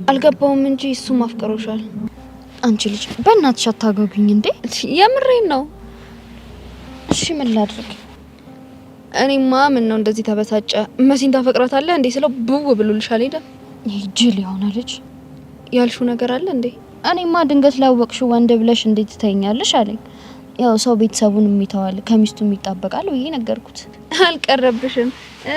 አልገባውም እንጂ እሱም አፍቅሮሻል። አንቺ ልጅ በእናትሽ አታጓጉኝ እንዴ! የምሬን ነው። እሺ ምን ላድርግ? እኔማ ምን ነው እንደዚህ ተበሳጨ? መሲን ታፈቅራታለህ እንዴ ስለው ብው ብሎልሻል። ሄደ። ይሄ ጅል የሆነ ልጅ። ያልሽው ነገር አለ እንዴ? እኔማ ድንገት ላወቅሽው ወንድ ብለሽ እንዴት ትተኛለሽ አለኝ። ያው ሰው ቤተሰቡን የሚተዋል ከሚስቱም ይጣበቃል ብዬ ነገርኩት። አልቀረብሽም።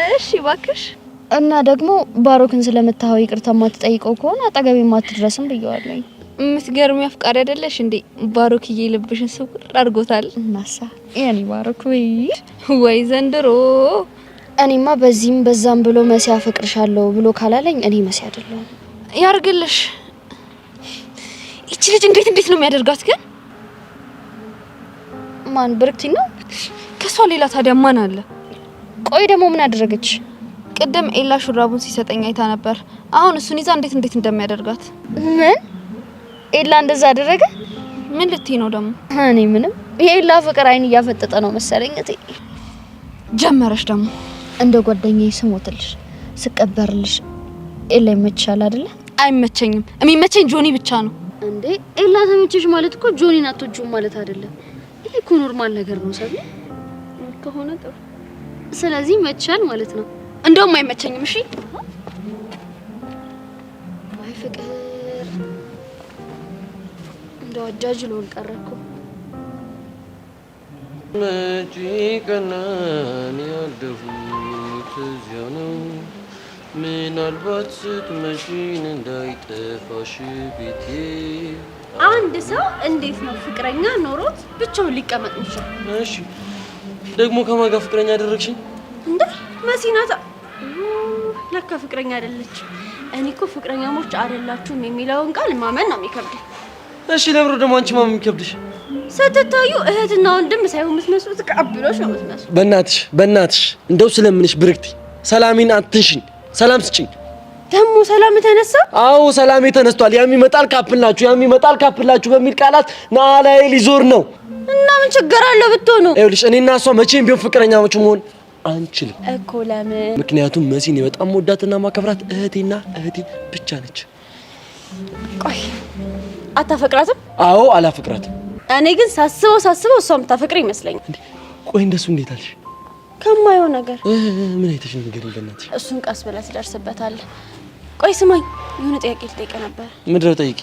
እሺ እባክሽ። እና ደግሞ ባሮክን ስለመታኸው ይቅርታ ማትጠይቀው ከሆነ አጠገቤ ማትድረስም ብየዋለኝ። የምትገርሚ አፍቃሪ አይደለሽ እንዴ? ባሮክዬ ልብሽን ስውር አድርጎታል። እናሳ የኔ ባሮክ ወይ ወይ ዘንድሮ። እኔማ በዚህም በዛም ብሎ መሲ አፈቅርሻለሁ ብሎ ካላለኝ እኔ መሲ አይደለሁም። ያርግልሽ። ይቺ ልጅ እንዴት እንዴት ነው የሚያደርጋት ግን? ማን ብርክቲ ነው? ከሷ ሌላ ታዲያ ማን አለ? ቆይ ደግሞ ምን አደረገች? ቅድም ኤላ ሹራቡን ሲሰጠኝ አይታ ነበር። አሁን እሱን ይዛ እንዴት እንዴት እንደሚያደርጋት። ምን ኤላ እንደዛ አደረገ? ምን ልትይ ነው ደግሞ? እኔ ምንም። የኤላ ፍቅር አይን እያፈጠጠ ነው መሰለኝ። እቴ ጀመረሽ ደግሞ። እንደ ጓደኛዬ ስሞትልሽ ስቀበርልሽ ኤላ ይመችሻል አይደለ? አይመቸኝም። የሚመቸኝ ጆኒ ብቻ ነው። እንዴ ኤላ ተመቸሽ ማለት እኮ ጆኒን አትወጂውም ማለት አይደለም። ይሄ እኮ normal ነገር ነው ሰብለ። ከሆነ ጥሩ። ስለዚህ ይመችሻል ማለት ነው። እንደውም አይመቸኝም። እሺ አይ ፍቅር እንደው አጃጅሎን ቀረ እኮ። መጪ ቀናን ያለፉት እዚያ ነው። ምናልባት ስትመጪን እንዳይጠፋሽ ቤቴ። አንድ ሰው እንዴት ነው ፍቅረኛ ኖሮት ብቻውን ሊቀመጥ የሚችለው? እሺ ደግሞ ከማን ጋር ፍቅረኛ አደረግሽኝ? እንደ መሲ ናት። ለካ ፍቅረኛ አይደለች። እኔ እኮ ፍቅረኛሞች አይደላችሁም የሚለውን ቃል ማመን ነው የሚከብደኝ። እሺ ለምሮ ደግሞ አንቺ ማመን የሚከብድሽ? ስትታዩ እህትና ወንድም ሳይሆን የምትመስሉት ቀብሎች ነው የምትመስሉት። በእናትሽ በእናትሽ እንደው ስለምንሽ ብርክቲ ሰላሜን አትንሽኝ፣ ሰላም ስጭኝ። ደግሞ ሰላም ተነሳ? አዎ ሰላሜ ተነስቷል። ያም ይመጣል couple ናችሁ፣ ያም ይመጣል couple ናችሁ በሚል ቃላት ናላዬ ሊዞር ነው። እና ምን ችግር አለው ብትሆኑ? ይኸውልሽ እኔና እሷ መቼም ቢሆን ፍቅረኛሞች መሆን አንችልም እኮ። ለምን? ምክንያቱም መሲን በጣም ወዳትና ማከብራት እህቴና እህቴ ብቻ ነች። ቆይ አታፈቅራትም? አዎ አላፈቅራትም። እኔ ግን ሳስበው ሳስበው እሷ የምታፈቅር ይመስለኛል። ቆይ እንደሱ እንዴት አልሽ? ከማየው ነገር። ምን አይተሽ ንገሪኝ በእናትሽ። እሱን ቀስ ብለህ ትደርስበታለህ። ቆይ ስማኝ፣ የሆነ ጥያቄ ልጠይቅህ ነበር። ምንድን ነው? ጠይቂ።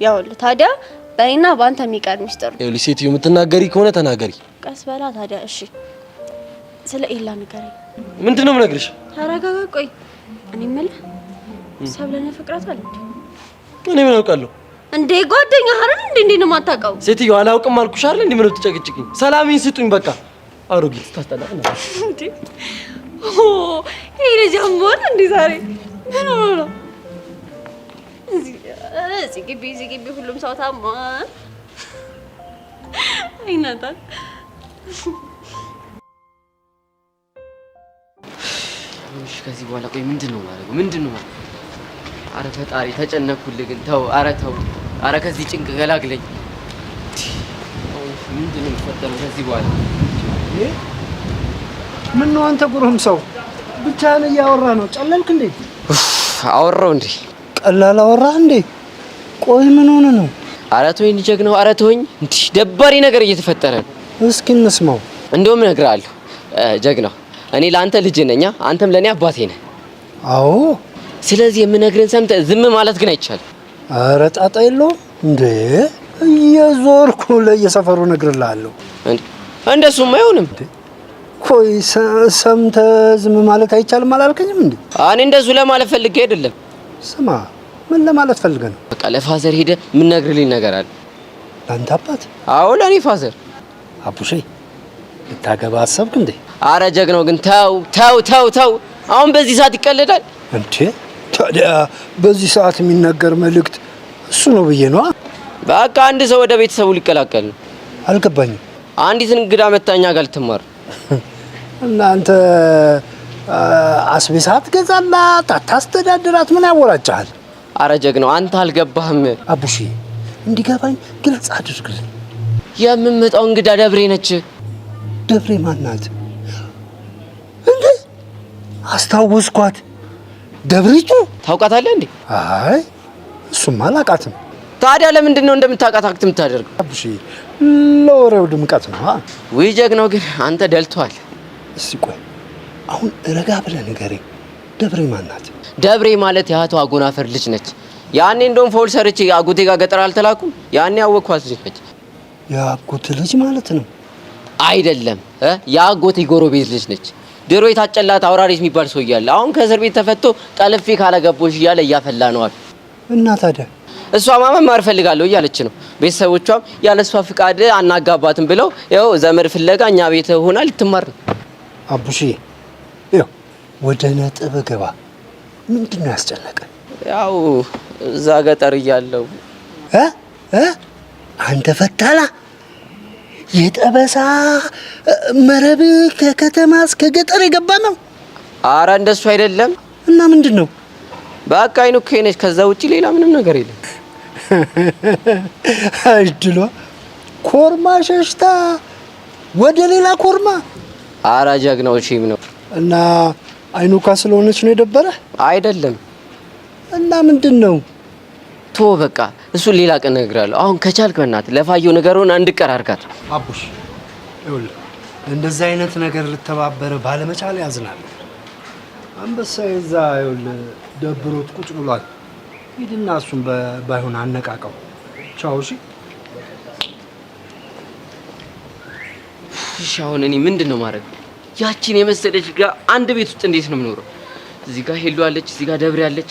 ያውልህ ታዲያ በእኔና በአንተ የሚቀር ሚስጥር ነው። ይኸውልሽ ሴትዮ የምትናገሪ ከሆነ ተናገሪ። ቀስ በላ ታዲያ። እሺ ስለ ኤላ ንገረኝ። ምንድን ነው የምነግርሽ? ተረጋጋ። ቆይ እኔ የምልህ ሰብለን ያፈቅራታል እንዴ? እኔ ምን አውቃለሁ እንዴ? ጓደኛ አይደል እንዴ? እንዴ ነው የማታውቀው? ሴትዮ አላውቅም አልኩሽ አይደል? እንዴ ምን ትጨቅጭቅኝ? ሰላሜን ስጡኝ በቃ። አሮጊት ታስጠላ እንዴ! ኦ ይሄ ልጅ አሞን እንዴ ዛሬ ምን ሆኖ ነው? እዚህ ግቢ እዚህ ግቢ ሁሉም ሰው ታሟል። አይናታል። እሺ ከዚህ በኋላ ቆይ ምንድን ነው የማደርገው? ምንድን ነው? አረ ፈጣሪ ተጨነኩልህ ግን ተው፣ አረ ተው፣ አረ ከዚህ ጭንቅ ገላግለኝ። ምንድን ነው የሚፈጠረው ከዚህ በኋላ? ምን ነው አንተ ጉርም ሰው ብቻህን እያወራ ነው? ጨለልክ እንዴ? አወራው እንዴ? ቀላል አወራህ እንዴ? ቆይ ምን ሆነ ነው? አረ ተወኝ ጀግናው፣ አረ ተወኝ። እንዲህ ደባሪ ነገር እየተፈጠረ ነው። እስኪ እንስማው። እንደውም እነግርሃለሁ ጀግናው፣ እኔ ለአንተ ልጅ ነኝ፣ አንተም ለእኔ አባቴ ነህ። አዎ። ስለዚህ የምነግርህን ሰምተህ ዝም ማለት ግን አይቻልም። አረ ጣጣ የለውም እንዴ፣ እየዞርኩ ለየሰፈሩ እነግርልሃለሁ። እንዴ እንደሱም አይሆንም። ቆይ ሰምተህ ዝም ማለት አይቻልም አላልከኝም እንዴ? እኔ እንደሱ ለማለት ፈልጌ አይደለም። ስማ፣ ምን ለማለት ፈልገህ ነው? በቃ ለ father ሄደህ የምነግርልኝ ነገር አለ። ለአንተ አባት? አዎ ለእኔ father። አቡሼ ልታገባ አሰብክ እንዴ? አረ ጀግናው ግን ተው ተው ተው ተው። አሁን በዚህ ሰዓት ይቀለዳል እንዴ? ታዲያ በዚህ ሰዓት የሚነገር መልእክት እሱ ነው ብዬ ነዋ። በቃ አንድ ሰው ወደ ቤተሰቡ ሊቀላቀል ነው። አልገባኝም። አንዲት እንግዳ መታ እኛ ጋር ልትማር። እናንተ አስቤዛ አትገዛላት፣ አታስተዳድራት፣ ምን ያወራጭሃል? አረ ጀግናው አንተ አልገባህም። አቡሼ እንዲገባኝ ግልጽ አድርግልኝ። የምመጣው እንግዳ ደብሬ ነች። ደብሬ ማናት እንዴ? አስታወስኳት። ደብሪቱ ታውቃታለህ እንዴ? አይ እሱም አላውቃትም። ታዲያ ለምንድን ነው እንደምታውቃት act የምታደርገው? አቡሽ ለወሬው ድምቀት ነው። ውይ ጀግናው ግን አንተ ደልቷል። እስቲ ቆይ አሁን ረጋ ብለህ ንገረኝ። ደብሬ ማን ናት? ደብሬ ማለት የአቶ አጎናፈር ልጅ ነች። ያኔ እንደውም foul ሰርቼ አጎቴ ጋር ገጠር አልተላኩም። ያኔ ያወቅኳት ልጅ ነች። የአጎት ልጅ ማለት ነው? አይደለም፣ የአጎቴ ጎረቤት ልጅ ነች። ድሮ የታጨላት አውራሪስ የሚባል ሰው እያለ አሁን ከእስር ቤት ተፈቶ ጠልፌ ካላገባሁሽ እያለ እያፈላ ነው አሉ። እና ታዲያ እሷ መማር እፈልጋለሁ እያለች ነው። ቤተሰቦቿም ያለ እሷ ፍቃድ አናጋባትም ብለው ያው ዘመድ ፍለጋ እኛ ቤት ሆና ልትማር ነው። አቡሽ ይኸው ወደ ነጥብ ግባ። ምንድን ነው ያስጨነቀ? ያው እዛ ገጠር እያለሁ እ እ አንተ ፈታላ የጠበሳ መረብ ከከተማ እስከ ገጠር የገባ ነው። አረ እንደሱ አይደለም። እና ምንድን ነው? በቃ አይኑ ነች። ከዛ ውጪ ሌላ ምንም ነገር የለም። እድሏ ኮርማ ሸሽታ ወደ ሌላ ኮርማ። አረ ጀግናው shame ነው። እና አይኑካ ስለሆነች ነው የደበረ? አይደለም። እና ምንድን ነው? ቶ በቃ እሱን ሌላ ቀን እነግርሃለሁ። አሁን ከቻልክ በእናትህ ለፋየው ነገሩን እንድቀር አድርጋት። አቡሽ ይኸውልህ፣ እንደዚህ አይነት ነገር ልተባበረ ባለመቻል ያዝናለሁ። አንበሳ የዛ ይኸውልህ ደብሮት ቁጭ ብሏል። ሂድና እሱን ባይሆን አነቃቀው። ቻው። እሺ። እሺ አሁን እኔ ምንድን ነው ማድረግ? ያቺን የመሰለች ጋር አንድ ቤት ውስጥ እንዴት ነው የምኖረው? እዚህ ጋር ሄሉ አለች፣ እዚህ ጋር ደብሬ አለች።